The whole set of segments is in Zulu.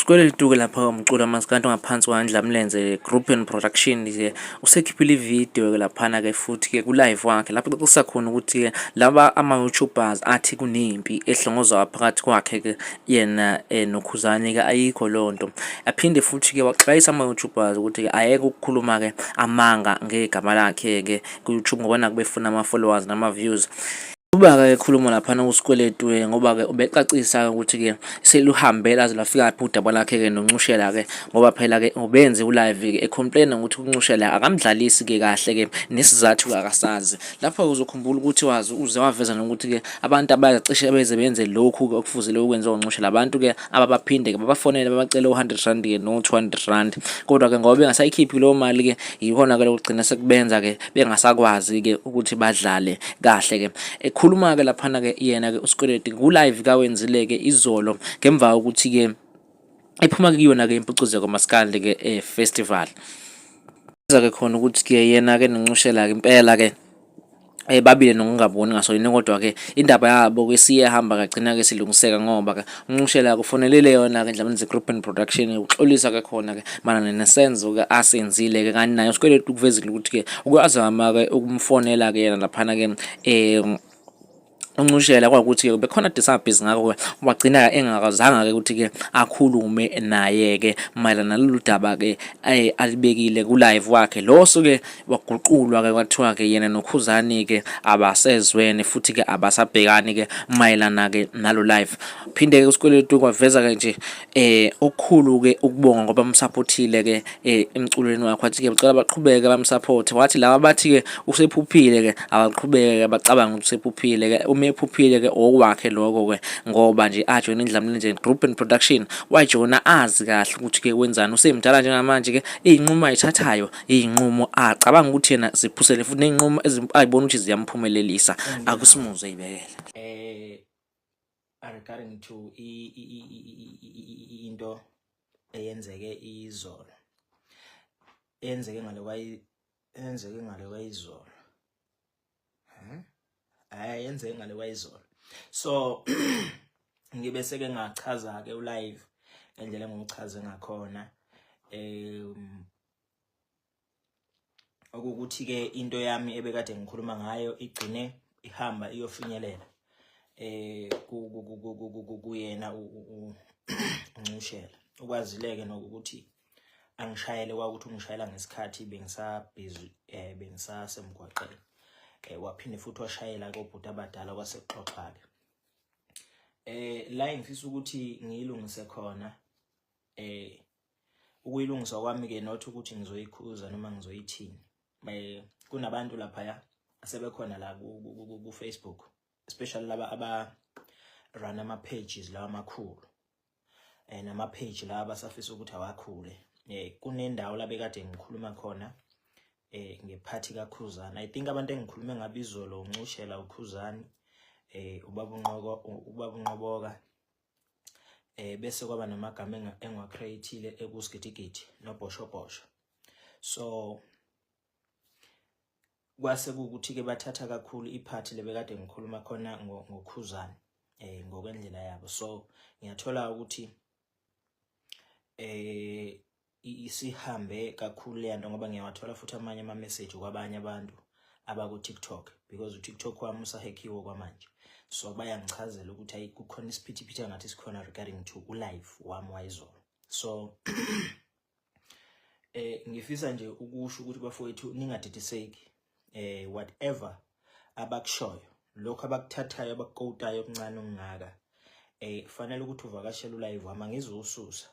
Sikweletu-ke lapha umculo kamaskandi ongaphansi kwaNdlamlenze Group and Production nje usekhiphile ividiyo-ke laphana-ke futhi-ke ku-live wakhe lapho exoxisa khona ukuthi-ke laba ama-YouTubers athi kunempi ehlongozwayo phakathi kwakhe-ke yena noKhuzani-ke ayikho leyo nto. Aphinde futhi-ke waxwayisa ama-YouTubers ukuthi-ke ayeke ukukhuluma-ke amanga ngegama lakhe-ke ku-YouTube ngoba naku befuna ama-followers nama-views. Uba-ke ekhuluma laphana uSikweletu ngoba-ke ubecacisa ukuthi-ke seluhambe laze lwafika phi udaba lakhe-ke noNcushela-ke ngoba phela-ke ubenze u-live-ke e-complain-a ukuthi uNcushela akamdlalisi-ke kahle-ke nesizathu-ke akasazi. Lapho-ke uzokhumbula ukuthi wazi uze waveza nokuthi-ke abantu abacishe beze benze lokhu-ke okufuzile ukwenziwa uNcushela abantu-ke ababaphinde-ke babafonele babacele u-hundred rand-ke no-200 rand kodwa-ke ngoba bengasayikhiphi leyo mali-ke yikhona-ke lokugcina sekubenza-ke bengasakwazi-ke ukuthi badlale kahle-ke. Ekhuluma-ke laphana-ke yena-ke uSikweleti ku-live kawenzile-ke izolo ngemva kokuthi-ke ephuma-ke kuyona-ke impucuzeko maskandi-ke e-festival. Ke khona ukuthi-ke yena-ke noNcushela-ke impela-ke babile nokungaboni ngasolinye kodwa-ke indaba yabo-ke siyahamba kagcina-ke silungiseka ngoba-ke uNcushela kufonelile yona-ke Ndlamlenze Group and Production uxolisa-ke khona-ke mayelana nesenzo-ke asenzile-ke kanti naye uSikweletu ukuvezile ukuthi-ke ukwazama-ke ukumfonela-ke yena laphana-ke uNcushela kwakuthi-ke bekhona disabhizi ngakho-ke wagcina engakazanga-ke ukuthi-ke akhulume naye-ke mayelana nalolu daba-ke alibekile ku-live wakhe lo suke waguqulwa-ke kwathiwa-ke yena noKhuzani-ke abasezwene futhi-ke abasabhekani-ke mayelana-ke nalo live. Phinde-ke uSikweletu kwaveza-ke nje okukhulu-ke ukubonga ngoba bamsaphothile-ke emculweni wakhe wathi-ke ucela baqhubeke bamsaphothe wathi laba bathi-ke usephuphile-ke abaqhubeke bacabanga ukuthi usephuphile-ke uma ephuphile-ke okwakhe lokho-ke ngoba nje ajoyina iNdlamlenze Group and Production wajoyina azi kahle ukuthi-ke wenzani usemdala njengamanje-ke iy'nqumo ayithathayo iy'nqumo acabanga ukuthi yena ziphusele futhi ney'nqumo ayibona ukuthi ziyamphumelelisa akusimuzwe eyibekela. Regarding to into eyenzeke izolo, eyenzeke ngale kwayi eyenzeke ngale kwayizolo, hayi, yenzeke ngale kwayizolo. So ngibe seke ngachaza ke u-live ngendlela engiwuchaze ngakhona, okukuthi ke into yami ebekade ngikhuluma ngayo igcine ihamba iyofinyelela kuyena uNcushela. Ukwazileke nokuthi angishayele, kwakuthi ungishayela ngesikhathi bengisabhizi, bengisasemgwaqeni, waphinde futhi washayela kobhuti abadala kwasekuxoxa-ke. La engifisa ukuthi ngiyilungise khona, ukuyilungisa kwami ke not ukuthi ngizoyikhuza noma ngizoyithini, kunabantu laphaya asebekhona la ku Facebook, especially laba aba run ama pages lawa amakhulu nama page la abasafisa ukuthi awakhule. Kunendawo la bekade ngikhuluma khona ngephathi kaKhuzani. I think abantu engikhulume ngabe izolo uNcushela, uKhuzani, ubaba uNqoko, ubaba uNqoboka, bese kwaba namagama engiwa-create-ile ekusigidigidi nobhoshobhosho. So kwase kuwukuthi-ke bathatha kakhulu iphathi lebekade ngikhuluma khona ngoKhuzani ngokwendlela yabo. So ngiyathola ukuthi isihambe kakhulu le nto ngoba ngiyawathola futhi amanye ama-message kwabanye abantu abaku-TikTok, because u-TikTok wami usahekhiwe kwamanje. So bayangichazela ukuthi ayi, kukhona isiphithiphithi engathi sikhona regarding to u-live wami wayizolo. So ngifisa nje ukusho ukuthi bafowethu, ningadidiseki. Whatever abakushoyo, lokho abakuthathayo, abaku-quote-ayo okuncane okungaka, fanele ukuthi uvakashele u-live wami, angizuwususa.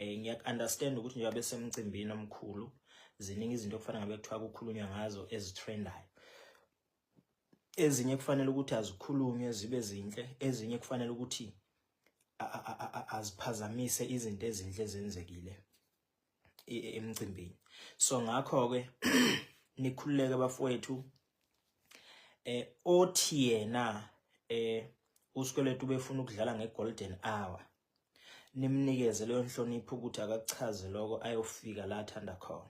Ngiyak-understand ukuthi njengoba besemcimbini omkhulu, ziningi izinto okufanele ngabe kuthiwa kukhulunywa ngazo ezi-trend-ayo. Ezinye kufanele ukuthi azikhulunywe zibe zinhle, ezinye kufanele ukuthi aziphazamise izinto ezinhle ezenzekile emcimbini. So ngakho-ke nikhululeke bafowethu. Othi yena uSikweletu ubefuna ukudlala nge-golden hour, nimnikeze leyo nhlonipho ukuthi akakuchaze lokho ayofika la athanda khona,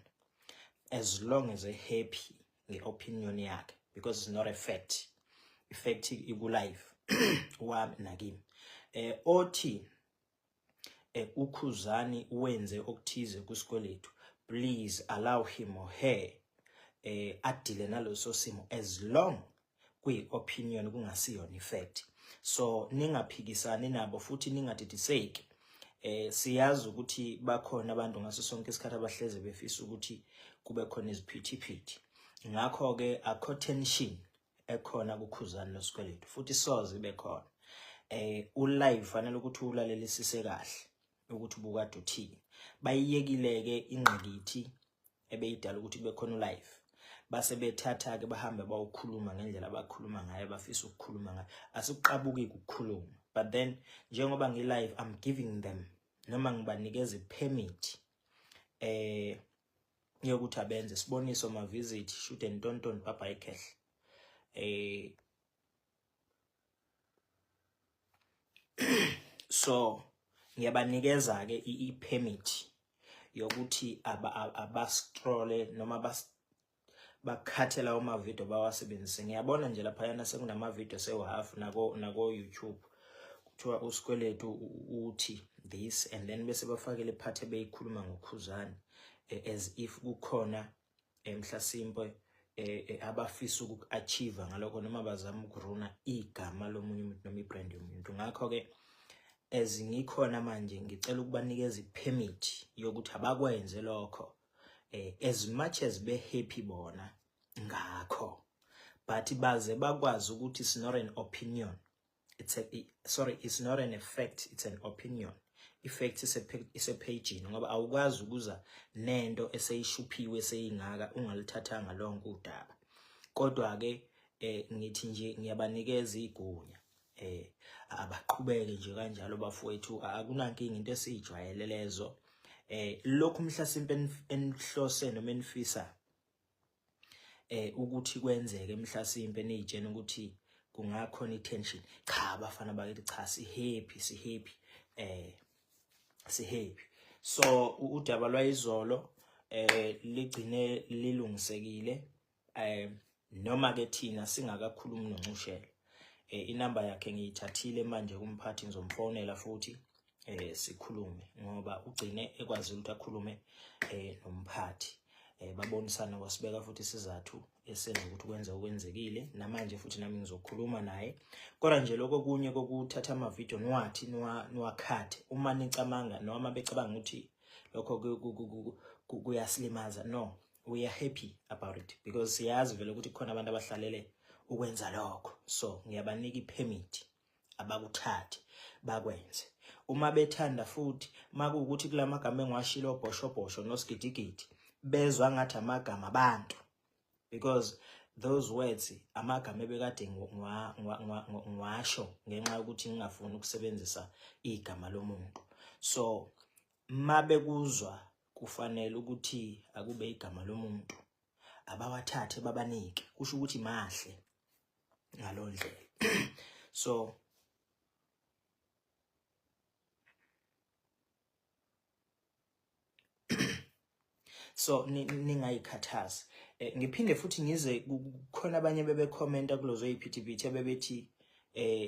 as long as e-happy nge-opinion yakhe, because it's not a fact. I-fact iku-live wami nakimi. Othi uKhuzani wenze okuthize kuSikweletu, please allow him or her adile naloso simo as long kuyi-opinion kungasiyona i-fact. So ningaphikisani nabo futhi ningadidiseki. Siyazi ukuthi bakhona abantu ngaso sonke isikhathi abahleze befisa ukuthi kube khona iziphithiphithi, ngakho-ke akho tension ekhona kuKhuzani noSikweletu futhi soze ibe khona. U-live fanele ukuthi ulalelisise kahle ukuthi ubukade uthini. Bayiyekile-ke ingqikithi ebeyidala ukuthi kube khona u-live, base bethatha-ke bahambe bawukhuluma ngendlela abakhuluma ngayo, bafisa ukukhuluma ngayo. Asikuqabuki ukukhuluma, but then njengoba ngi-live I'm giving them noma ngibanikeza i-permit yokuthi abenze siboniso ma visit shoot and tonton baba ikhehle. So ngiyabanikeza ke i-permit yokuthi abascrolle noma bakhathe lawo mavidiyo bawasebenzise. Ngiyabona nje laphayana sekunamavidiyo sewu-half nako YouTube kuthiwa uSikweletu uthi this and then bese bafakele iphathi ebeyikhuluma ngoKhuzani as if kukhona mhlasimpe abafisa uku-achieve ngalokho noma bazama ukuruna igama lomunye umuntu noma ibrand yomuntu. Ngakho-ke as ngikhona manje ngicela ukubanikeza i-permit yokuthi abakwenze lokho as much as be happy bona ngakho, but baze bakwazi ukuthi it's not an opinion, it's a sorry, it's not an effect, it's an opinion. Effect isepagini ngoba awukwazi ukuza nento eseyishuphiwe seyingaka ungalithathanga lonke udaba. Kodwa ke ngithi nje ngiyabanikeza igunya, abaqhubeke nje kanjalo bafowethu, akunankinga, into esiyijwayele lezo. Lokhu mhlasimpe enihlose noma enifisa ukuthi kwenzeke mhlasimpe niyitshena ukuthi kungakhona itension, cha abafana bakithi, cha si happy, si happy, si happy. So udaba lwayizolo ligcine lilungisekile, noma ke thina singakakhulumi noNcushela. Inamba yakhe ngiyithathile manje kumphathi, ngizomfonela futhi sikhulume ngoba ugcine ekwazi ukuthi akhulume nomphathi, babonisana wasibeka futhi isizathu esenza ukuthi kwenze okwenzekile. Namanje futhi nami ngizokhuluma naye, kodwa nje lokho kunye kokuthatha amavidiyo niwathi niwakhathe uma nicamanga noma becabanga ukuthi lokho kuyasilimaza, no, we are happy about it because siyazi vele ukuthi kukhona abantu abahlalele ukwenza lokho. So ngiyabanika ipermit, abakuthathe bakwenze uma bethanda. Futhi makuwukuthi kulamagama engiwashilo obhoshobhosho nosigidigidi bezwa ngathi amagama abantu, because those words amagama ebekade ngiwasho ngenxa yokuthi ngingafuni ukusebenzisa igama lomuntu. So mabekuzwa kufanele ukuthi akube igama lomuntu, abawathathe babanike, kusho ukuthi mahle ngaloo ndlela. So ningayikhathazi. Ngiphinde futhi ngize kukhona abanye bebekhomenta kulozo yiphithiphithi abebethi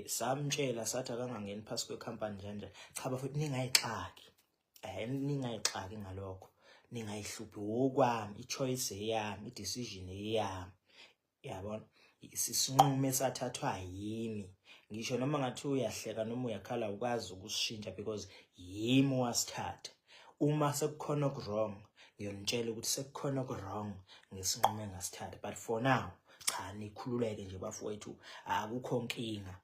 samtshela sathi akangangeni phasi kwecompany njani njani. Cha bafethu, ningayixaki, ningayixaki ngalokho, ningayihluphi, wokwami i-choice eyami, i-decision eyami, yabona, isinqumo esathathwa yimi. Ngisho noma ngathi uyahleka noma uyakhala, ukwazi ukusishintsha because yimi owasithatha. Uma sekukhona oku-wrong ngiyonitshela ukuthi sekukhona oku-wrong ngesinqumo engasithatha, but for now cha, nikhululeke nje bafowethu, akukho nkinga,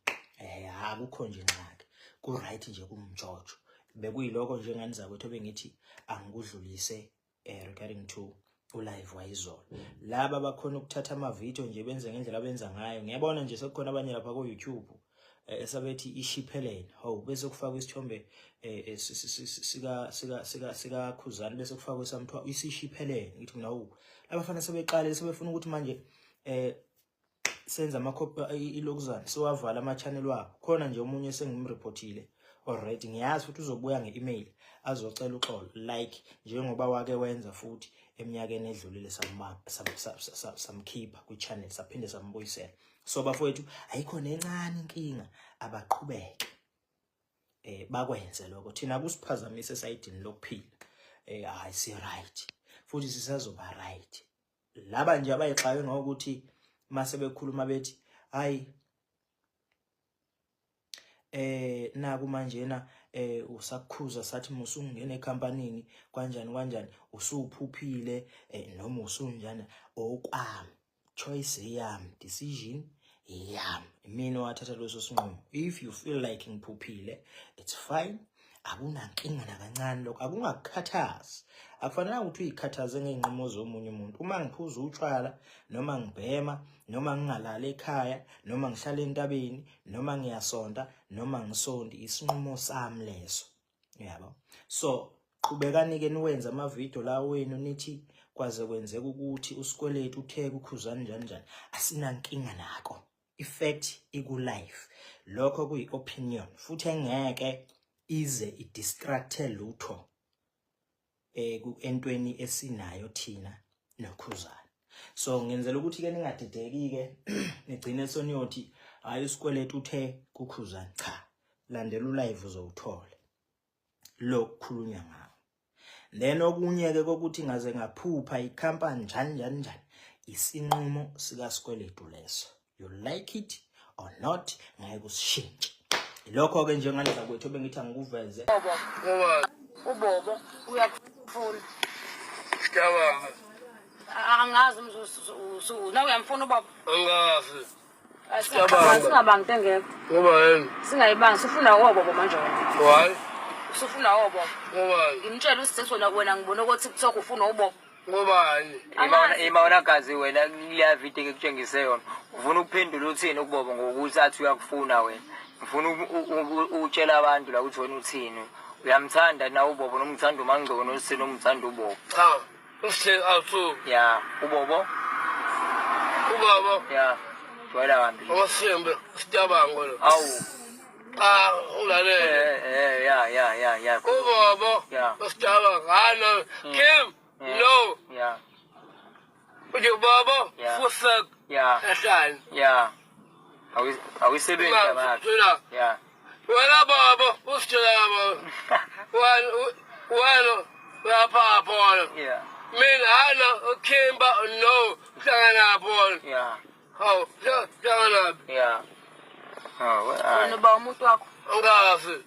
akukho nje ngxaki, ku-right nje, kumjojo. Bekuyiloko nje ngani zakwethu bengithi angikudlulise regarding to ulive wayizolo. Laba bakhona ukuthatha amavidiyo nje benze ngendlela abenza ngayo. Ngiyabona nje sekukhona abanye lapha ku-YouTube esabethi ishiphelene, hawu, bese kufakwa isithombe sika sika sika sikaKhuzani, bese kufakwa samthiwa isishiphelene. Ngithi mina, hawu, labafana sebeqale sebefuna ukuthi manje senze amakhophi ilokuzana siwavala ama-channel wabo. Khona nje omunye sengimreportile already, ngiyazi futhi uzobuya nge-email azocela uxolo like njengoba wake wenza futhi eminyakeni edlulile, samkhipha kwi-channel saphinde sambuyisela. So bafowethu, ayikho nencane inkinga, abaqhubeke. Bakwenze lokho, thina kusiphazamisa esayidini lokuphila. Hayi, si right futhi sisazoba right. Laba nje abayixake ngokuthi mase bekhuluma bethi hayi, naku manjena usakukhuza, sathi musungena ekhampanini kanjani kanjani, usuphuphile noma usunjani, okwami choice yami, decision yami, mina owathatha leso sinqumo. If you feel like ngiphuphile, it's fine, akunankinga nakancane. Lokho akungakukhathazi, akufanelanga ukuthi uyikhathaze ngey'nqumo zomunye umuntu. Uma ngiphuza utshwala noma ngibhema noma ngingalali ekhaya noma ngihlala entabeni noma ngiyasonta noma ngisondi, isinqumo sami leso, yabo. So qhubekani-ke niwenze amavidiyo la wenu, nithi kwaze kwenzeka ukuthi uSikweletu uthe kuKhuzani njani njani, asinankinga nako. I-fact iku-live, lokho kuyi-opinion futhi engeke ize i-distracte lutho entweni esinayo thina noKhuzani. So ngenzela ukuthi ke ningadideki ke, nigcine soniyothi hayi, uSikweletu uthe kuKhuzani. Cha, landela u-live, uzowuthola lokukhulunywa ngawo. Then okunye ke kokuthi ngaze ngaphupha ikhampani njani njani njani, isinqumo sikaSikweletu leso, you like it or not, ngeke usishintshe. Lokho ke njengane zakwethu bengithi angikuveze. Ngoba Ubobo uyakufuna. Sicabanga. Angazi na uyamfuna ubaba. Angazi. Sicabanga. Singabangi into engekho. Ngoba yini? Singayibangi, sifuna obobo manje wena. Why? Usufuna obobo. Ngoba Ngimtshela usisi wena, wena ngibone ko TikTok ufuna ubobo. Ngobani? Angazi. Ima gazi wena, kuleya video ekutshengise yona, ufuna ukuphendula uthini ukubobo ngokuthi athi uyakufuna wena? Ngifuna utshela abantu la ukuthi wena uthini, uyamthanda na ubobo noma uthanda uMangcobo nosithini noma uthanda ubobo? Cha. Usithe awusu. Ya, ubobo. Ubaba. Ya, jwayela kambi. Amasimbe sicabango lo. Awu. Cha, ulalele. Ya. Ubaba. Usicabanga. Hana. Kim. No. Uthi baba. Fusak. Kahlani. Ya, awuyisebenzi amakhe. Ya. Wena baba, usitshela baba. Wena wena uyaphapha wena. Mina hana uKimba no hlangana pho. Hawu, hlangana. Ya. Oh. Wena uba umuntu wakho. Angazi.